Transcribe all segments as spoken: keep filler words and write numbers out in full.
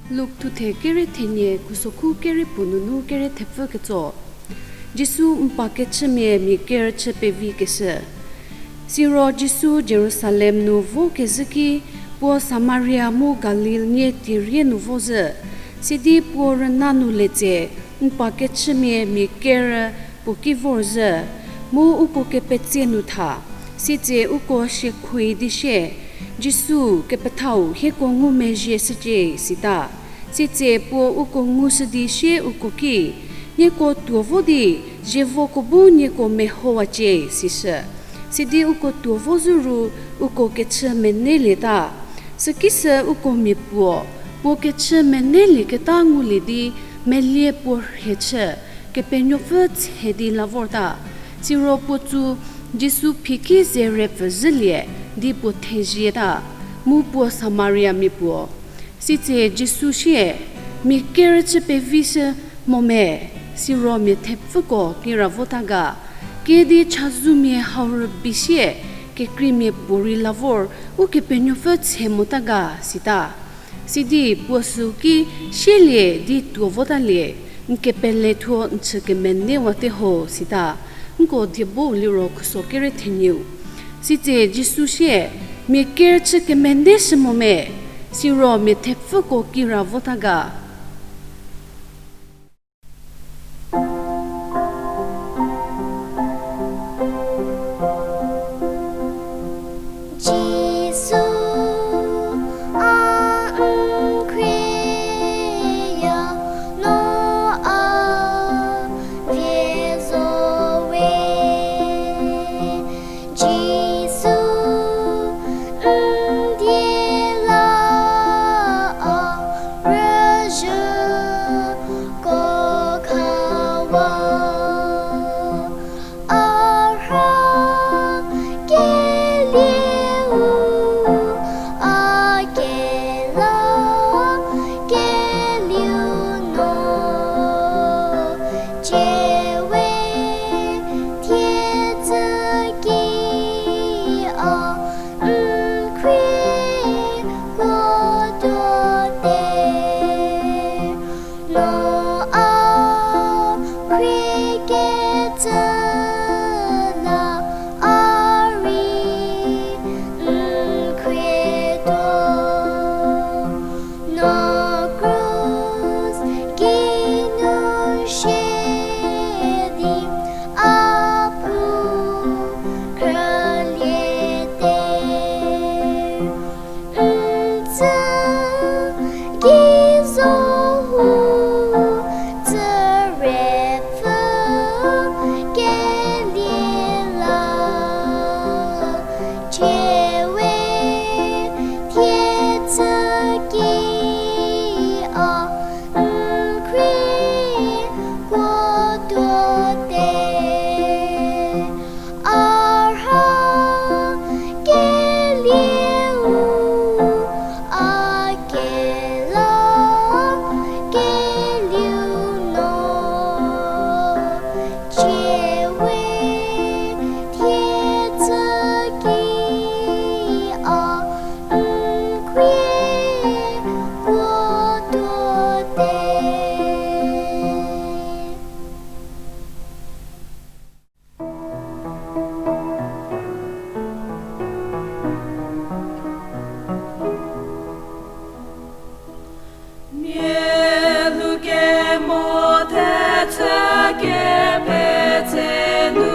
Luk thuthe kere thenie khusokhu kere puo nunu kere thepfü ketso. Jisu n pa kechümia mia ker chü pevi keshü. Siro Jisu Jerusalem nu vo kezhü ki, puo Samaria mu Galil nie tierie nu vo zhü. Sidi puo rüna nu le tse, n pa kechümia mia ker puo ki vor zhü, mu uko kepetse nu tha, sitse uko siekhoui di sie, Jisu, kepethau, hieko ngumezhie shücie, sita. Sitse puo uko ngushü di sie uko ki, nieko tuo vo di, zievoko bu nieko mehowacie, sishü. Sidi uko tuo vo zhü ru, uko kechü menelieta. Sükisü uko mia puo, puo kechü menelieketa ngulie di, melie puo rhie chü, Kepenuopfü tshe di la vorta. Siro puo tsu Jisu phi ki ze re pfü zhülie di puo thezieta, mu puo Samariamia puo. Sitse Jisu sie, mia ker chü pevishü mo me? Siro mia thepfüko kira vota ga? Kedi chazumia hau rübei sie, kekreimia puorei la vor, Ukepenuopfü tshe mota ga, sita. Sidi puo süu ki, sielie di tuo votalie, n kepelethuo n chü kemenewate ho, sita. Nko diebo liro khuso kere thenieu. Sitse Jisu sie, mia ker chü kemeneshü mo me? Siro mia thepfüko kira vota ga? Jisu, a n khrie ya, no a vie zo we. Jisu, n die la a rüzhüko khawa. A rha kelieu, a kela kelieu no, ciewe thie tsü ki a n khrie kuo tuo te. No a khrie kecü la a rei n khrie tuo. No krus ki nu shie di a pu khrülie te. N tsü ki zo hu, tsüre pfü kelie la, ciewe thie tsü ki a n khrie kuo tuo te. A rha kelieu, a kela kelieu no, ciewe thie tsü ki a n khrie kuo tuo te. Mia nu kemo thechü kepetse nu,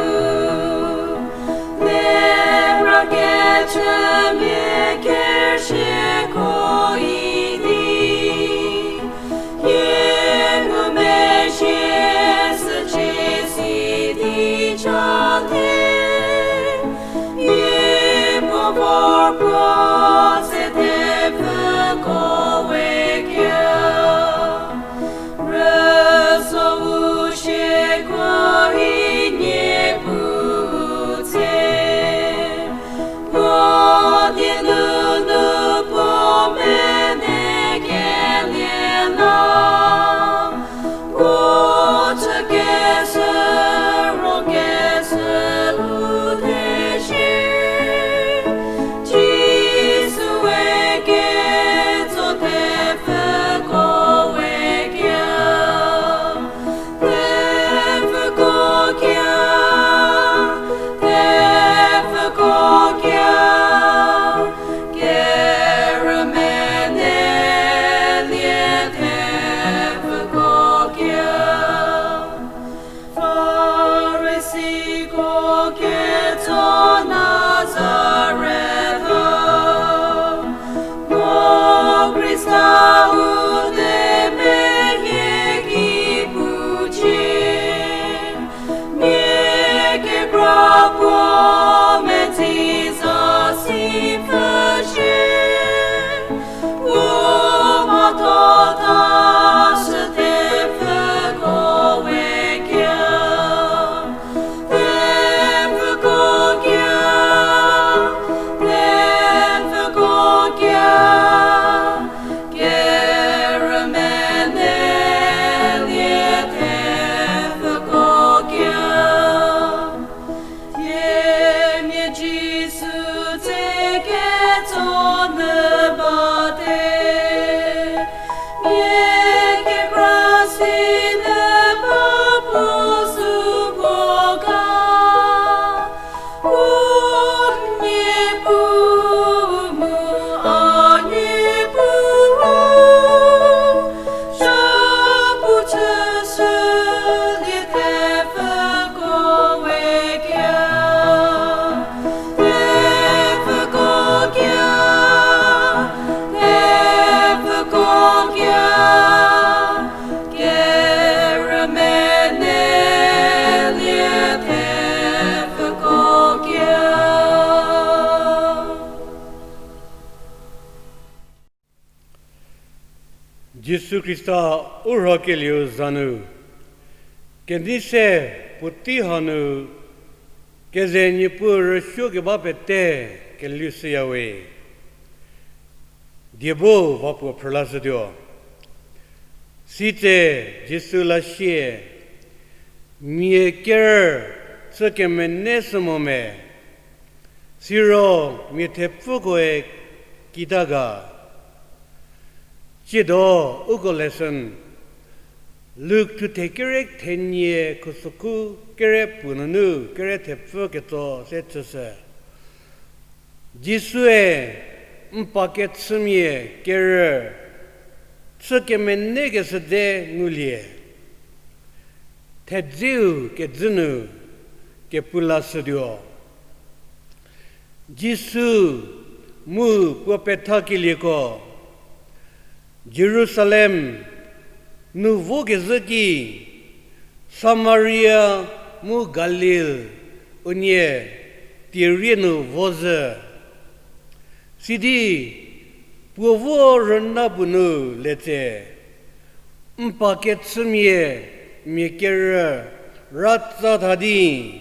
lepra kechümia kershüko idi, hie ngumezhie shücie sidi chate, hie puo vor puo se thepfüko we kea. Rüso u shieko i nie pu tse, puo die nunu Kokia, kerümenelie thepfükokia. Farisiko ketso Nazaretha, mo Khrista u de meyie ki pucie. Mia kekra puo medzi za si pfücie. Wu mhatho ta shü thepfüko we kia. Thepfüko kia, thepfüko kia, kerümenelie thepfüko kia. Themia Jisu tse ketso nyü bate, mia kekra si nyü ba puo sü puo ga. U Niepuu mu a Niepuu, shapu chüshülie thepfüko we kia. Thepfüko kia, thepfüko kia, kerümenelie thepfüko kia. Jisu Khrista u rhakelieu za nu, kenei se puotei hanu keze Niepuu rüsuo keba pete kelhou shüyawe. Diebo va puo phrülashütuo. Sitse Jisu la sie, mia kerü chü kemenei shü mo me, siro mia thepfükoe kita ga? Tsiedo uko lesson, Luk thuthe kere thenie khusokhu kere puo nunu kere thepfü ketso se chüshü. Jisue n pa kechümia kerü chü kemenei keshü dze ngulie. Thedzeu kedzü nu kepu lashütuo. Jisu mu puo pethakelieko Jerusalem nu vokezhü ki, Samaria mu Galil unie tierie nu vozhü. Sidi puo vo rüna puo nu letse, n pa kechümia mia kerü ratsa tha di,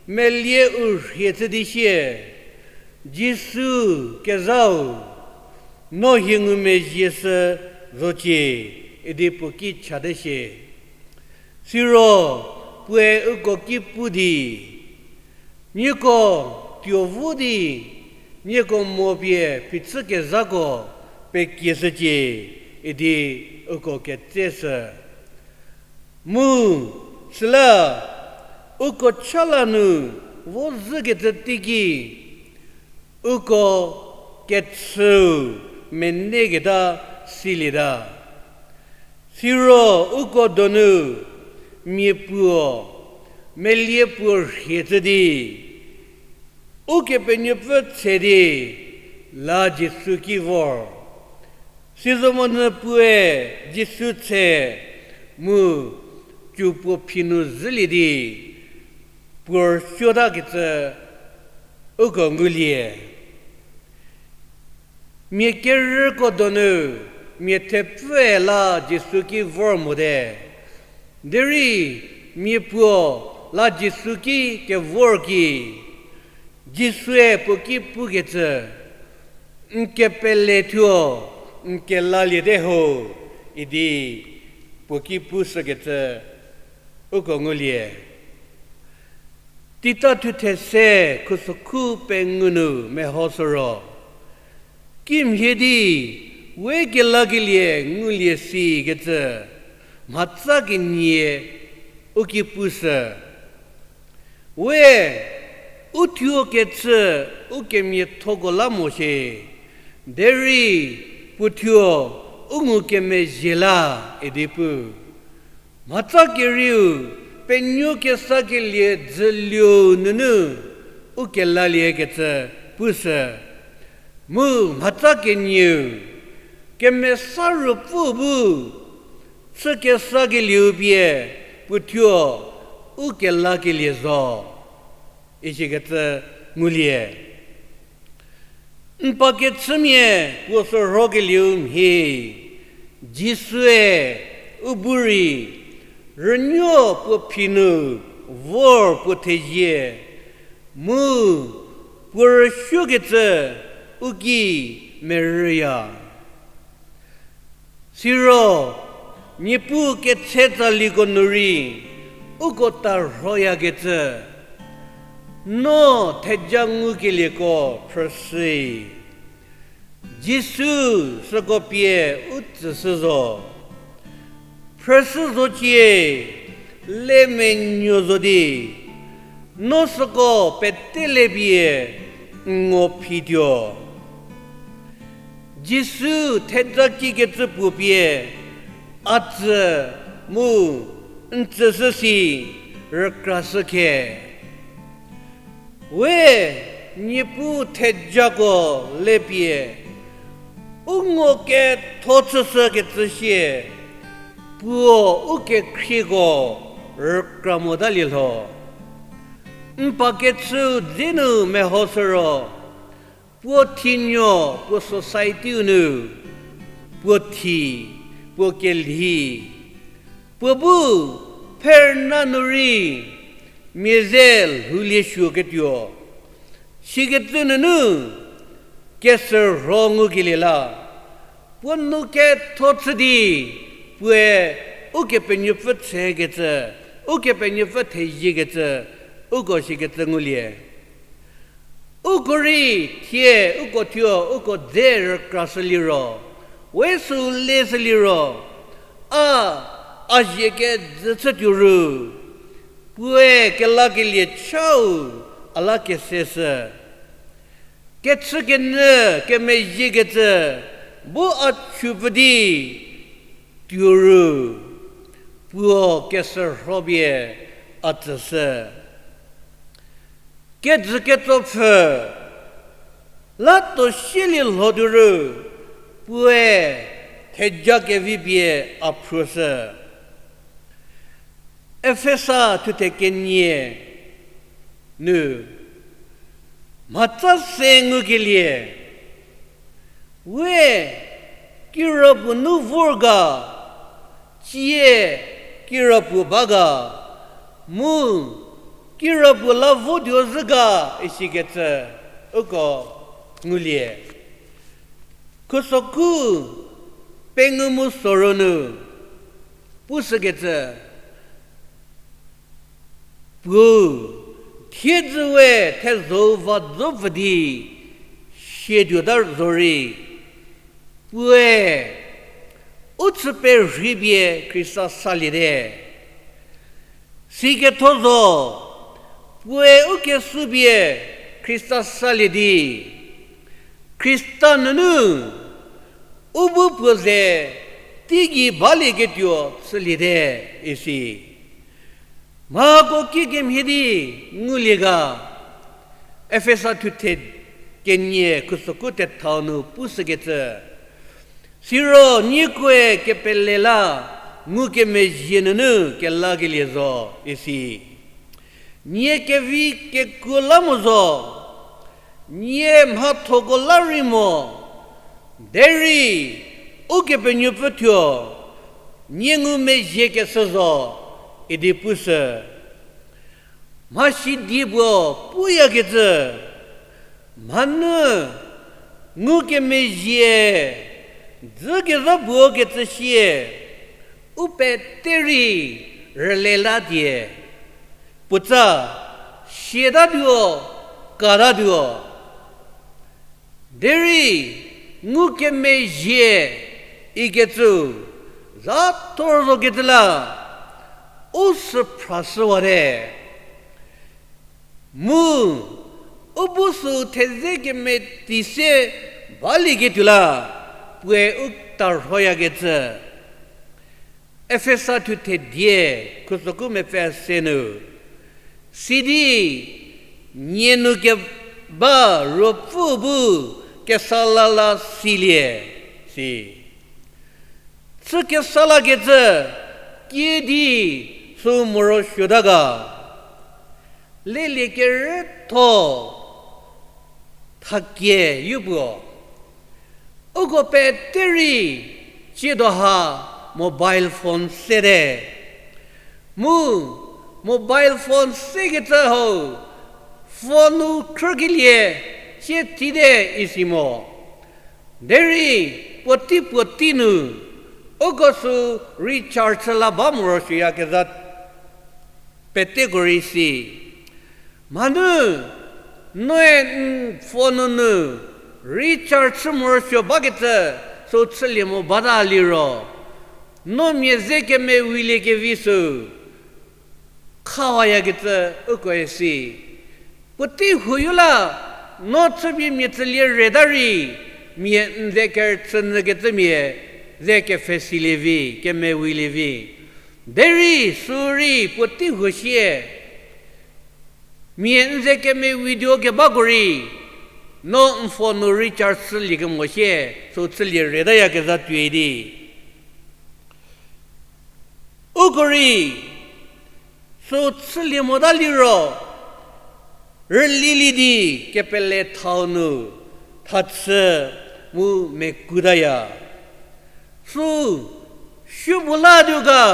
melie u rhie chü di sie, Jisu, Kezhau, no hie ngumezhie shü zocie, idi puo ki chate shie. Siro puoe uko ki pu di, nieko tuo vo di, nieko mo pie phichü kezhako pekieshücie, idi uko ketseshü. Mu süla uko cha la nu vo zhükecü teiki, uko kechüu meneketa silieta. Siro uko donu mia puo, melie puo rhie chü di, Ukepenuopfü tse di la Jisu ki vor. Sizomonyü puoe Jisu tse mu cü puo phi nu zhülie di puo rüsuotakecü uko ngulie. Mia kerüko donu mia thepfüe la Jisu ki vor mote. Derei mia puo la Jisu ki kevor ki, Jisue puo ki pukecü, n kepele thuo, n kelaliete ho, idi puo ki pushükecü uko ngulie. Tita thuthe se khusokhu pengou nu mehoshü ro, kimhie di we kelakelie ngulie sikecü mhatsa kenie u ki pushü. We U thuo kechü u kemiathoko la mo shie, derei puo thuo u ngukemezhie la idi pu. Mhatsa kerieu penuo kesakelie dzülieu nunu u kelaliekecü pushü. Mu mhatsa kenieu Kemesa Ruopfü bu chü kesakelieu pie puo thuo u kelakelie zo isikecü ngulie. N pa kechümia puo sürhokelieu mhie, Jisue u bu rei, rünuo puo phi nu vor puo thezie, mu puo rüsuokecü u ki merüya. Siro, Niepuu ketse tsaliko nu rei uko tarhoyakecü, no theja ngukelieko phrüshü. Jisu süko pie u tsüshü zo. Phrüshü zocie, le menuo zo di, no süko pete le pie n ngo phituo. Jisu theja kikecü puo pie a tsü mu n tsüshü si rükrashü khe. We Niepuu thejako le pie u ngo ketho chüshükecü sie, puo u kekhrieko rükra motalie lho. N pa kechüu dze nu mehoshü ro, puo thinuo puo society-u nu, puo thi, puo kelhi, puo bu pherüna nu rei mia ze lhoulie suoketuo, sikecü nunu kesürho ngukelie la, puo nou ketho chü di, puoe Ukepenuopfü tsekecü, Ukepenuopfü theziekecü, uko sikecü ngulie. Uko rei thie uko thuo uko dze rükrashüliro, we sü leshüliro, a, a zie kejü chütuo ru, puoe kelakelie chau a la keseshü. Kechükenyü kemezhiekecü bu a chupfü di tuo ru, puo kesürho pie a tsüshü. Kejü ketsopfü la tuo sielie lhotuo ru, puoe theja kevi pie a phruoshü. Efesa thuthe kenie nu mhatsa se ngukelie, we kirapuo nu vor ga, cie kirapuo ba ga, mu kirapuo la votuo zhü ga isikecü uko ngulie. Khusoku pengou mu soro nu pushükecü, puo thiedzü we thezho va zopfü di sie tuota zorei, puoe u chü perhei pie Khrista saliete. Siketho zo, puoe u kesu pie Khrista salie di, Khrista nunu u bu puo ze teigei balieketuo chüliete isi. Mhako kikemhie di ngulie ga, Efesa thuthe kenie khusoku tethau nu pushükecü, siro niekoe kepele la ngukemezhie nunu kelakelie zo isi. Nie kevi kekuo la mo zo, nie mhathoko la rei mo, derei Ukepenuopfü thuo nie ngumezhiekeshü zo idi pushü. Mhasidie puo puyakecü, mhanu ngukemezhie dzükezha puo kecü sie, u pete rei rüle la die, puotsa siatatuo, katatuo. Derei ngukemezhie ikecü za thor zokecü la u sü phrashüwate. Mu U bu sü thedze kemeti se balieketuo la, puoe u tarhoyakecü. Efesa thuthe die, khusüku mepfü se nu, sidi nie nu keba Ruopfü bu kesa la la silie, si. Chü kesa lakecü, kiüdi sü morosuota ga. Lelie kerütho thakie yopuo. Uko pete rei ciedo ha mobile phone sete. Mu mobile phone sekecü hau, phone nu khrükelie cie tite isi mo. Derei puotei puotei nu, uko sü recharge la ba morosuoyakezha peteko rei si. Mhanu, noe n phone nu recharge chü morosuo bakecü sü chülie mo bata liro, no mia ze kemewilie kevi sü khawayakecü ukoe si. Puotei huoyo la, no chüpie mia tsülie reta rei, mia n ze kerüchü nyükecümia ze kepfhesilie vi, kemewilie vi. Derei sü rei puotei huo sie, mia n ze kemewiduo kebako rei, no n phone nu recharge chülie kemo sie, sü chülie retayakezha tuoi di. Uko rei sü chülie mota liro, rülilie di kepele thau nu thachü mu mekutaya. Sü supuo la tuo ga,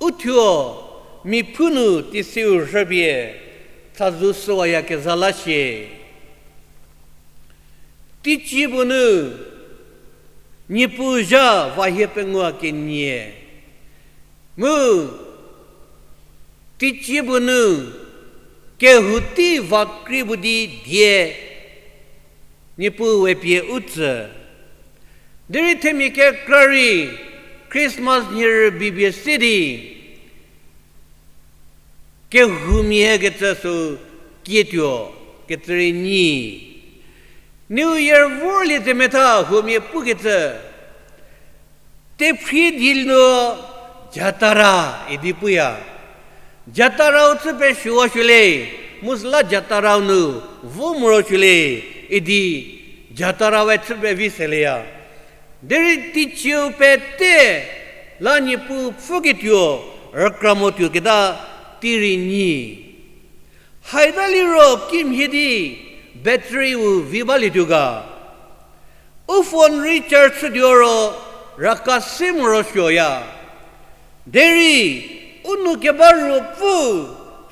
uthuo miphu nu teisiu rhüpie thazou shüwayakezha la shie. Teicie puo nu, Niepuu zha va hie pengou kenie. Mu, teicie puo nu, kehou tei va krie puo di die, Niepuu we pie u tsü. Derei themia kekra rei, Christmas nhie rübei pie se di, kehoumia kecü sü kietuo, kecü rei nyi. New Year vorlie tsemetha huomia pukecü, tephrie di nu jatara idi puya. Jatarau chü pesuowa suole, mu süla jatarau nu vo morosuole, idi jatara we chü pevi seleya. Derei teicieu pete la Niepuu pfhüketuo, rükra mo tuoketa tei rei nyi. Haita liro kimhie di battery-u vi balietuo ga. U phone recharge chütuo ro raka se morosuoya. Derei u nou keba Ruopfü,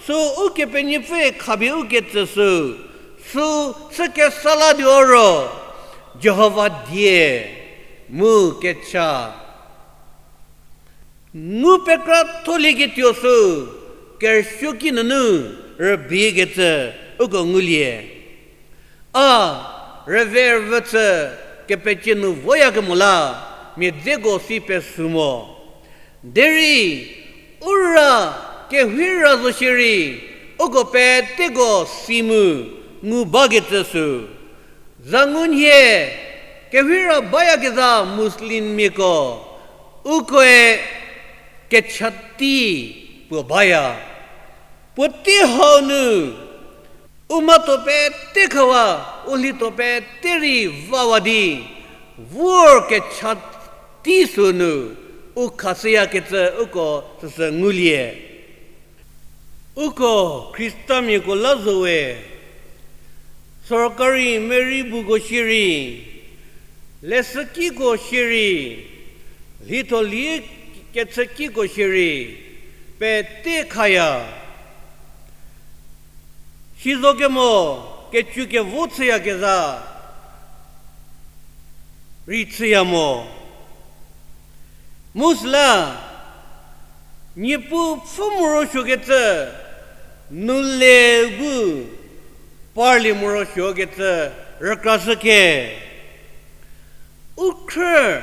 sü Ukepenuopfüe khapie u ketsü sü, sü chü kesa latuo ro, Jihova die mu kecha ngu pekra tholieketuo sü, kerüsuoki nunu rübeikecü uko ngulie. A rüve rüvü chü kepecie nu voyakemo la, mia dzeko si pesü mo. Derei u ra kerheira zo shierei, uko peteko si mu ngu bakecü sü. Za ngunhie kerheira bayakezha Muslimmiako, ukoe kechati puo baya. Puotei hau nu, u mhatho pete khawa, u lhitho pete rei vawa di, vor kechati sünu, u khashüyakecü uko süsü ngulie. Uko Khristamiako la zo we, sorkari meri buko shierei, leshükiko shierei, lhitholie kechükiko shierei, pete khaya. Sizokemo, kecu kevo chüyakezha rei chüya mo. Mu süla, Niepuu pfhü morosuokecü, nu le bu parlie morosuokecü rükrashüke. U khrü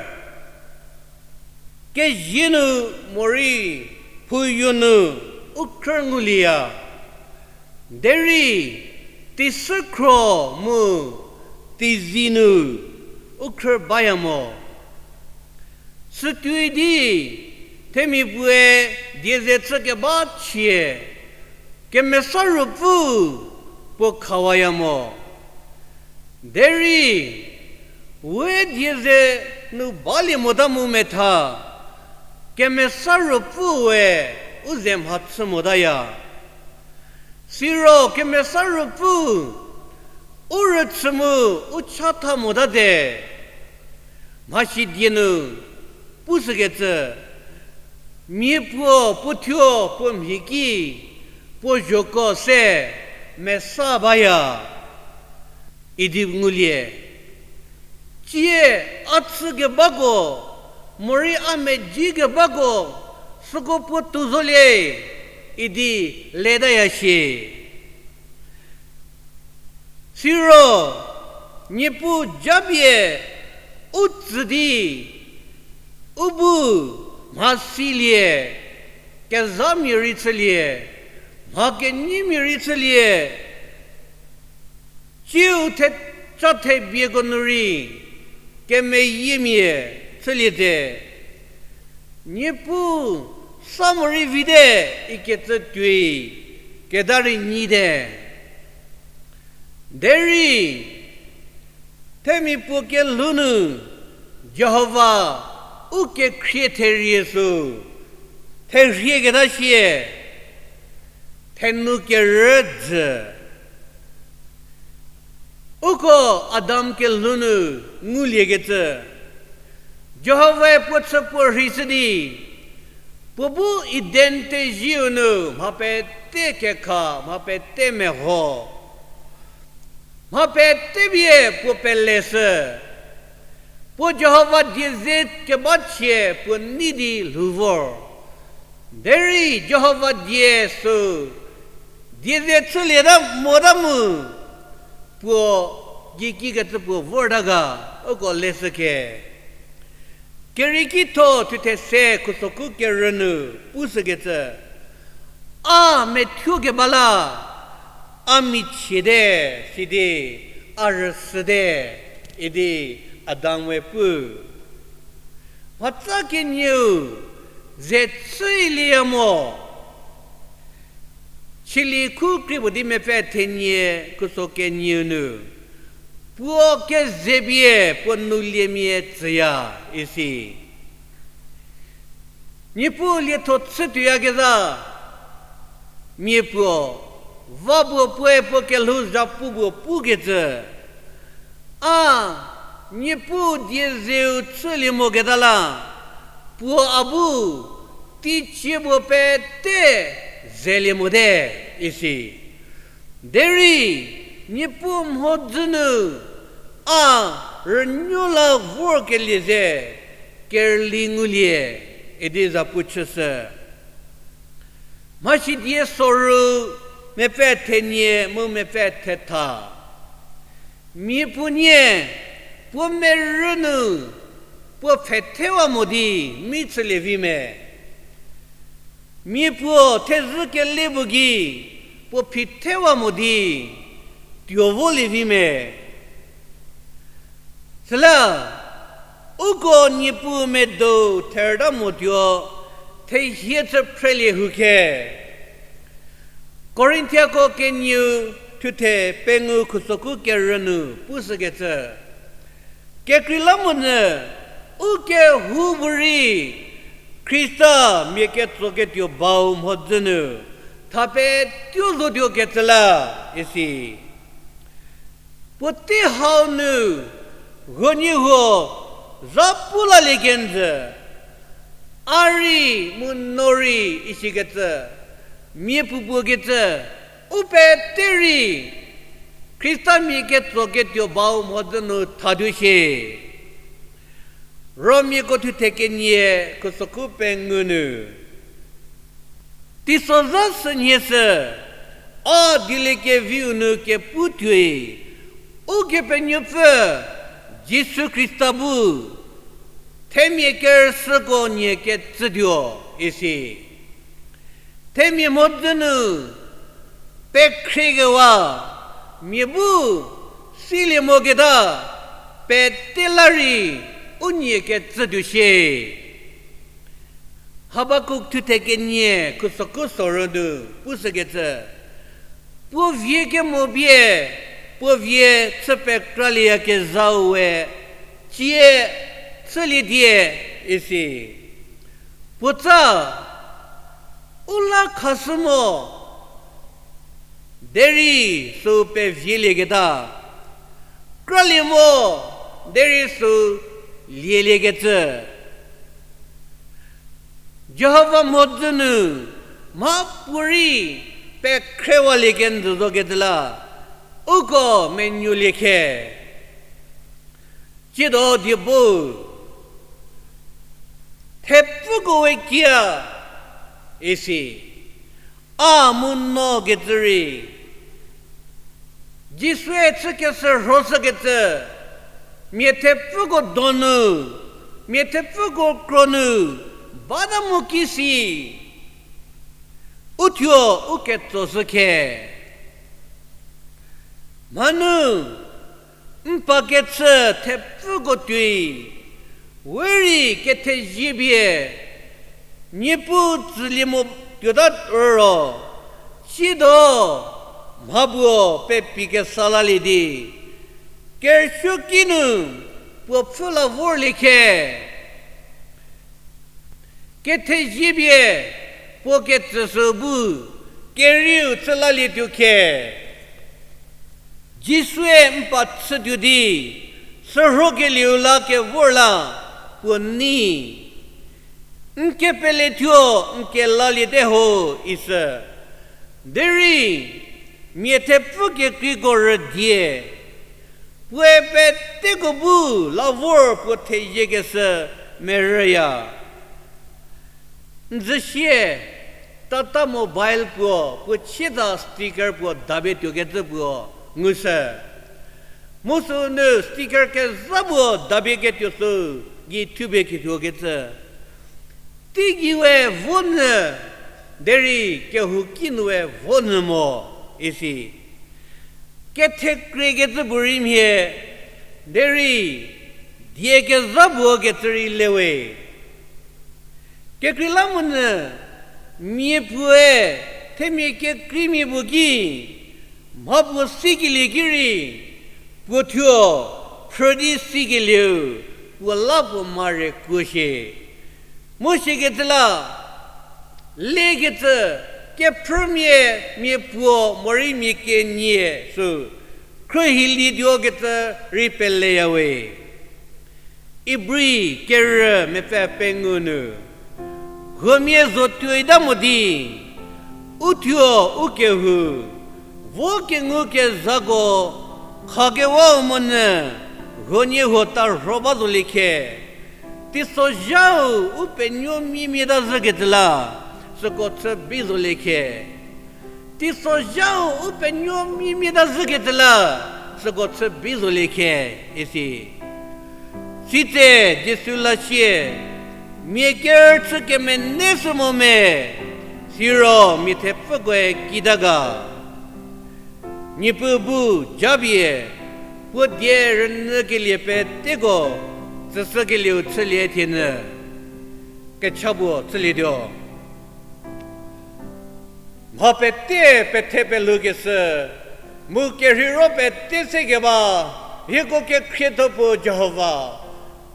kezie nu morei phouyo nu u khrü ngulieya. Derei Teisükhro mu teizie nu u khrü baya mo. Sütuoi di themia puoe die ze chü keba chie Kemesa Ruopfü puo khawaya mo. Derei we die ze nu balie mota mu metha, Kemesa Ruopfüe u ze mhachü motaya. Siro Kemesa Ruopfü u rüchü mu u chatha motate. Mhasi die nu pushükecü, mia puo, puo thuo, puo mhi ki, puo zhoko se mesa baya idi ngulie. Tsie a chükebako, morei a medzikebako, süko puo tuo zolie idi letaya shie. Siro, Niepuu japie u tsü di, u bu mhasilie, kezhamia rei chülie, mha kenyimia rei chülie, tsiu the, cha thebieko nu rei kemeyiemia chüliete. Niepuu sa morei vite ikecü tuoi keta rei nyite. Derei themia puo kelhou nu Jihova u kekhrie therie sü therhieketa shie, thenu kerü dzü. Uko Adam kelhou nu nguliekecü, Jihovae puo chü puo rheishü di, puo bu Eden tezieu nu mha pete kekha, mha pete meho, mha pete pie puo peleshü, puo Jihova die ze keba chie puo nei di lhou vor. Derei Jihova die sü die ze chülieta mota mu, puo gei kikecü puo vorta ga, uko leshü ke. Kerieki tho thuthe se khusoku kerü nu pushükecü, a methuokeba la a michiete, sidi a rüsüte, idi Adam-e pu. Mhatsa kenieu ze chülieya mo. Chili khu krie puo di mepfü thenie khuso kenieu nu, puo kezepie puo nouliemia tsüya isi. Niepuu lietho chütuoyakezha mia puo, va puo puoe puo kelhou zhapu puo pukecü, a Niepuu die zeu chülie moketa la, puo a bu teicie puo pete zelie mote isi. Derei Niepuu mhodzü nu a rünuo la vorkelie ze kerüli ngulie idi zapu chüshü. Mhasidie soru mepfü thenie mu mepfü thetha. Mia puo nie puo merü nu puo pfhethewa mo di mi chülie vi me? Mia puo thezhü kele puo gei puo phi thewa mo di tuo volie vi me? Süla, uko Niepuu medo therüta mo tuo thehie chü phrelie hu khe. Korinthiako kenieu thuthe pengou khusoku kerü nu pushükecü, kekreilamonyü u kehoupuorei Khrista mia ketsoketuo bau mhodzü nu tha petuo zotuo kecü la isi. Puotei hau nu huoniehuo zha pu lalie kenjü, a rei mu no rei isikecü, mia puopuo kecü, u pete rei Khrista mia ketsoketuo bau mhodzü nu thatuo shie. Romiako thuthe kenie khusoku pengou nu, teisozha sünhie sü, a dieliekeviu nu kepu tuoi, Ukepenuopfü Jisu Khrista bu themia kerüsuoko nie ketsütuo isi. Themia mhodzü nu pekhriekewa, Mia bu silie moketa pete la rei u nie kecü tuo shie. Habakuk thuthe kenie khuso khuso rüdu pushükecü, puo vie kemo pie, puo vie chü pekralieyakezhau we cie chülie die isi. Puotsa u la khashü mo, derei süu pevielieketa, kralie mo, derei süu lieliekecü. Jihova mhodzü nu mhapuorei pekhrewalie kenjü zokecü la uko menuolie khe. Tsiedo diebo, thepfüko we kia isi, a mu no kecü rei, Jisue chü keshürhoshükecü, mia thepfüko donu, mia thepfüko kro nu bata mo kisi, uthuo u ketsoshü khe. Mhanu, n pa kechü thepfüko tuoi, we rei kethezie pie Niepuu tsülie mo tuota ro, tsiedo mhapuo pepi kesa lalie di, kerüsuoki nu puo pfhü la vorlie khe. Kethezie pie puo ketsüshü bu kerieu chü lalietuo khe. Jisue n pa chütuo di, shürhokelieu la kevor la puo nei, n kepele thuo n kelaliete ho, isü. Derei mia thepfü kekreiko rüdie, puoe peteko bu la vor puo theziekeshü merüya. N zhüsie Tata Mobile puo, puo chieta sticker puo dapie tuokecü puo ngushü. Mu sünu sticker kezha puo dapie ketuo sü gei thupie ketuokecü. Teigei we vo nyü, derei kehouki nu we vo nyü mo, isi. Kethekhriekecü puorei mhie, derei die kezha puo kecü rei le we. Kekreilamonyü mia puoe themia kekreimia puo ki mhapuo sikelie ki rei, puo thuo phrü di sikelieu puo la puo mare kuo shie. Mu sikecü la, lekecü, kephrümia, mia puo morei mia kenie sü khrühilietuokecü rei peleya we. Ibri kerü mepfü pengou nu, huomia zo tuoita mo di, uthuo u kehou vo kengu kezhako khakewau monyü huoniehuo tarho ba zolie khe. Teisozhau u penuo miemieta zhükecü la, süko chü bi zolie khe. Teisozhau u penuo miemieta zhükecü la, süko chü bi zolie khe, isi. Sitse Jisu la sie, mia kerüchü kemenei sü mo me, siro mia thepfükoe kita ga. Niepuu bu japie, puo die rünyükelie peteko tsüshükelieu chülie thienyü, kecha puo chülietuo. Mha pete pethe pelhoukeshü, mu kerheiro pete sekeba, hieko kekhrietho puo Jihova,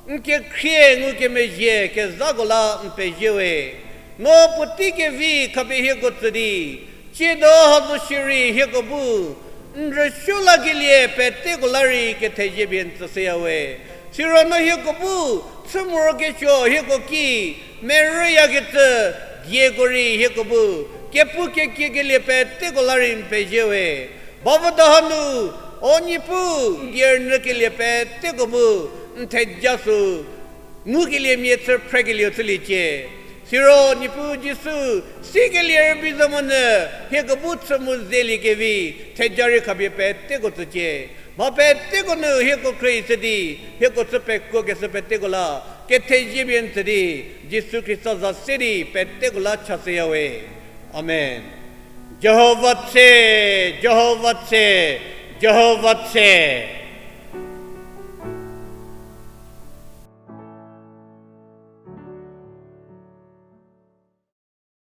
n kekhrie ngukemezhie kezhako la n pezie we. No puotei kevi khapie hieko tsü di, tsiedo hau zo shierei hieko bu n rüsuo lakelie peteko la rei kethezie pie n tsüshüya we. Siro no hieko bu chü morokesuo hieko ki merüyakecü dieko rei hieko bu kepu kekiekelie peteko la rei n pezie we. Bavüdo hanu, o Niepuu, n die rünyükelie peteko bu n theja sü ngukeliemia chü phrekelieu chüliecie. Siro Niepuu Jisu, sikelie rübei zo monyü hieko bu chü mu zeliekevi theja rei khapie peteko tsücie. Mha peteko nu hieko khrieshü di, hieko chü pekuokeshü peteko la kethezie pie n tsü di, Jisu Khrista za se di peteko la chashüya we. Amen. Jihova tse, Jihova tse, Jihova tse,